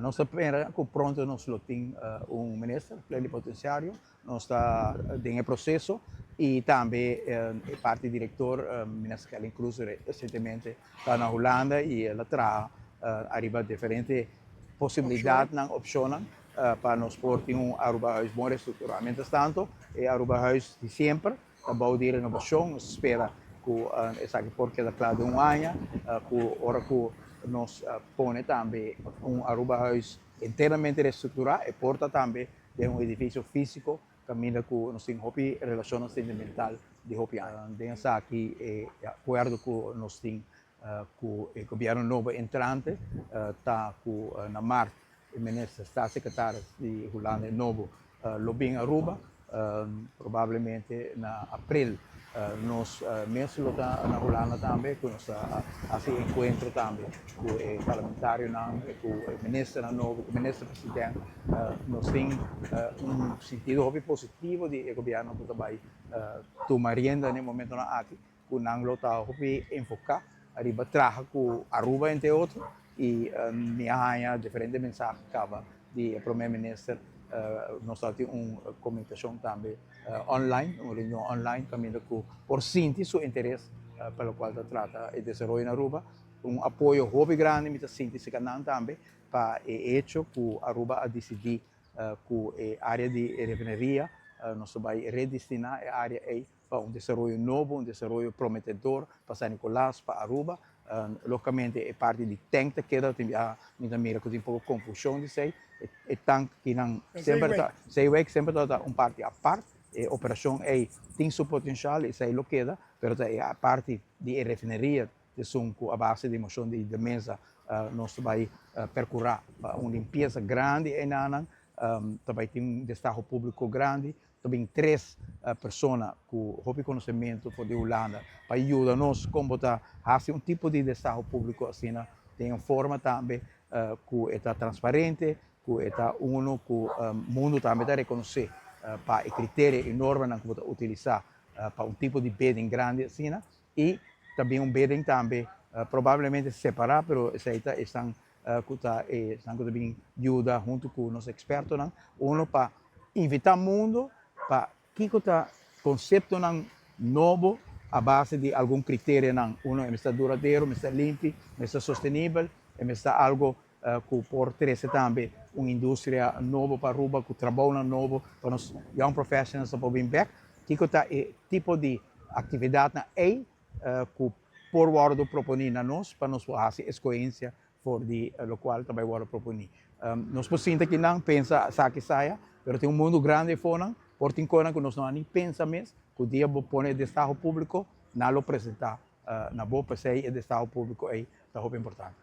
Nos ta spera cu pronto nos lo tin un minister plenipotenciario. Nos ta den e proceso y tambe e parti director, minister Kelly Cruz, recientemente ta na Hulanda y el a traha ariba diferente posibilidadnan, opcionnan pa nos por tin un Aruba Huis bon reestructura. Mientras tanto, e Aruba Huis di semper ta bou di renovacion. Nos ta spera cu esaki por keda cla den un aña, cu ora cu nos pone tambe un Aruba Huis enteramente reestructura, e por ta tambe den un edificio fisico caminda cu nos tin hopi relacionnan sentimental di hopi aña. Den esaki e acuerdo cu nos tin cu e gobierno nobo entrante ta cu na maart e minister staatssecretaris di Hulanda e nobo lo bin Aruba. Probablemente na april nos mes lo ta na Hulanda tambe cu nos ta haci encuentro tambe cu e parlamentarionan, cu e ministernan nobo, cu minister president. Nos tin un sentido hopi positivo di e gobierno cu ta bay tuma rienda na e momentonan aki, cu nan lo ta hopi enfoca ariba traha cu Aruba entre otro, y mi a haya diferente mensahe caba di e prome minister. Nos ta tin un comunicacion tambe online, un reunion online caminda cu por sinti su interes pa locual ta trata e desaroyo na Aruba. Un apoyo hopi grandi mi ta sinti cerca nan tambe pa e hecho cu Aruba a dicidi cu e area di refineria nos ta bay redestina e area ey pa un desaroyo nobo, un desaroyo prometedor pa San Nicolas, pa Aruba. Logicamente e parti di tank ta keda, tin bia mi ta mira cu tin poco confusion di esey. E tank kinan semper ta, Zeewijk semper ta un parti apart, e operacion ey tin su potencial, esey lo keda, pero ta e parti di e refineria esun cu a base di mocion di de mesa nos ta bay percura pa un limpieza grandi eynanan, ta bay tin un destaho publico grandi. Ta bin tres persona cu hopi conocemento for di Hulanda pa yuda nos con bo ta haci un tipo di destaho publico asina den un forma tambe cu e ta transparente, cu e ta uno cu mundo tambe ta reconoce pa e criterio y normanan cu bo ta utilisa pa un tipo di bidding grandi asina. Y ta bin un bidding tambe probablemente separa, pero esey ta esnan cu ta esnan cu ta bin yuda hunto cu nos expertonan, uno pa invita mundo pa kico ta conceptonan nobo a base di algun criterianan. Uno, e mester duradero, mester limpi, mester sostenibel, e mester algo cu por trece tambe un industria nobo pa Aruba, cu trabounan nobo pa nos young professionals por bin bek. Kico ta e tipo di actividadnan ey cu por wordo proponi na nos pa nos por haci escogencia for di locual ta bay wordo proponi? Nos por sinta akinan pensa saki saya, pero tin un mundo grandi afonan, por tin conan cu nos no a ni pensa mes, cu dia bo pone e destaho publico, nan lo presenta na bo. P'esey e destaho publico ey ta hopi importante.